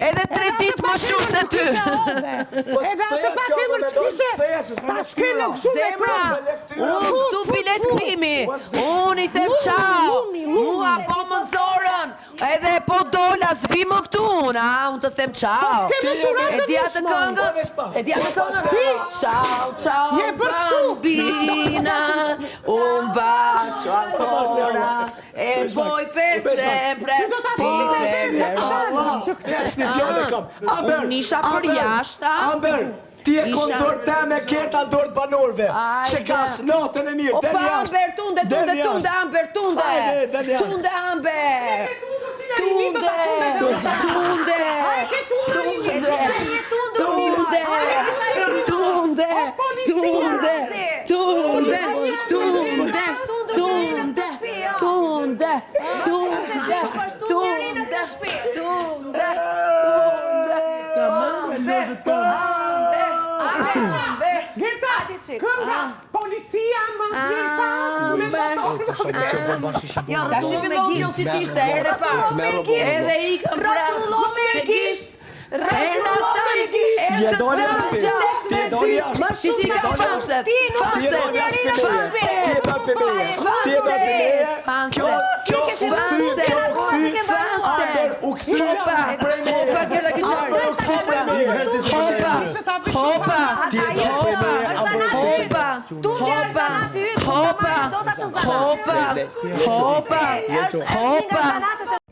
edhe tre ditë më shumë se ty. Po Edhe atë pak emër që kishe, ta shkelën kështu me Zemra, unë s'du bilet kthimi. Unë i them ciao. Mua po më nxorën. Edhe po dola s'vi më këtu unë, a, unë të them ciao. Po s'ke me dhuratë E di atë vish, këngë? E di atë këngë? Ciao, ciao, Je bërë kështu. bambina, un bacio ancora, e poi per sempre Ti do ta ti bësh me fermerò. që këtë. Yes, një fjalë e kam. Amber, Unë isha për Amber, jashta. Amber, ti e Isha- kondor teme kerta në dorë të banorëve. Ajde. Që ka snatën e mirë, Opa, del jashtë. Amber, tunde, Del tunde, jashtë. tunde, Amber, tunde. Hajde, del jashtë. Tunde, Amber. Tunde, tunde, tunde, tunde, tunde, tunde, tunde, tunde, tunde, tunde, tunde, tunde, tunde, tunde, Amber, Amber, Amber. Gerta, kënga, policia më vjen pas me motor. Jo, tash i fillon kjo siç ishte herën e parë. Edhe ikën pra. Rrotullo me gisht. Rrotullo me gisht. Ti e doli jashtë ti. Ti e doli jashtë. Ti si ka falset. Ti nuk Ti e doli jashtë për meje. Ti e doli për meje. Ti e doli për meje. Kjo, kjo u kthy, kjo u kthy. Amber u kthy Hopa, prej meje. hopa, Gerta Kiçari. Amber u kthy prej meje. Hopa, hopa, Ti e doli prej meje, Amber u kthy. hopa, hopa, hopa, hopa, hopa, hopa.